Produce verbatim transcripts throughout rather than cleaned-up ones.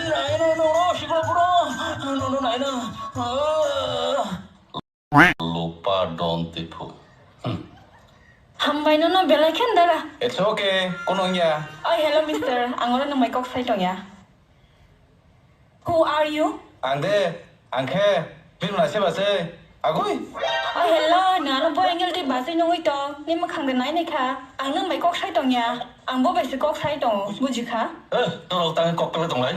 Naina, no, no, sikla bro. No, no, naina. Ah. Lupa don tipu. Hmm. Hambai no, no, belai khen dara. It's okay, kono ya. Oh, hello, mister. Ang oro nwng bai kok sai tong ya. Who are you? Ang de, ang khe, film na se ba se, agui. Oh, hello, nano bo angle di ba se nungui tong. Ni mwkhang de nai nai kha. Ang nwng bai kok sai tong ya. Ang bo bai se kok sai tong, buji kha. Eh, to rok tang kok kle tong lai.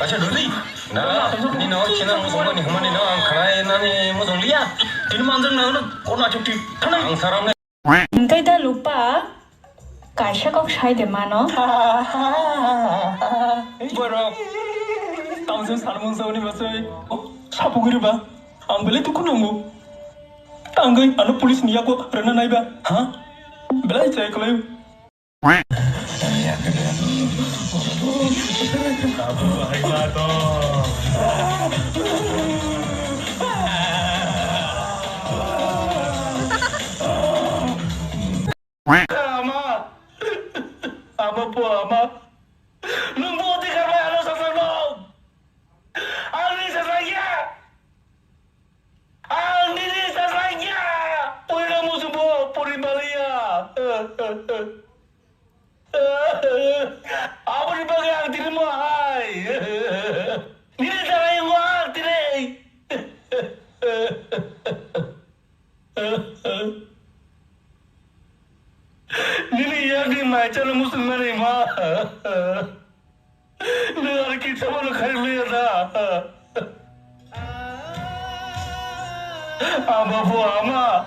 Acha duli. Na, nini no china muchung ni hwnmani no ang khanai nani muchung liya. Tini manjang na no kona chukti. Ang saram ne. Hingkai da lupa kaisa kok sai de mano. Borok. Tamo se salmung sauni masai. Sapuguri ba. Ang belai dukhu nango. Tangwi ano police ni yago rana naiba. Ha? Belai chai kalai. Ama, ama po ama, nwng bo odhikar bai ano sasakno, ani sasakya. Ang nini sasakya! Purina musubo, puri baliya! Aboni bagwi ang tini mo hai! Nini jaga yango ang tini! Nini yakni maichano musulmani ma! Nwng aro kisa bono kharwi liya da. Ama bo ama.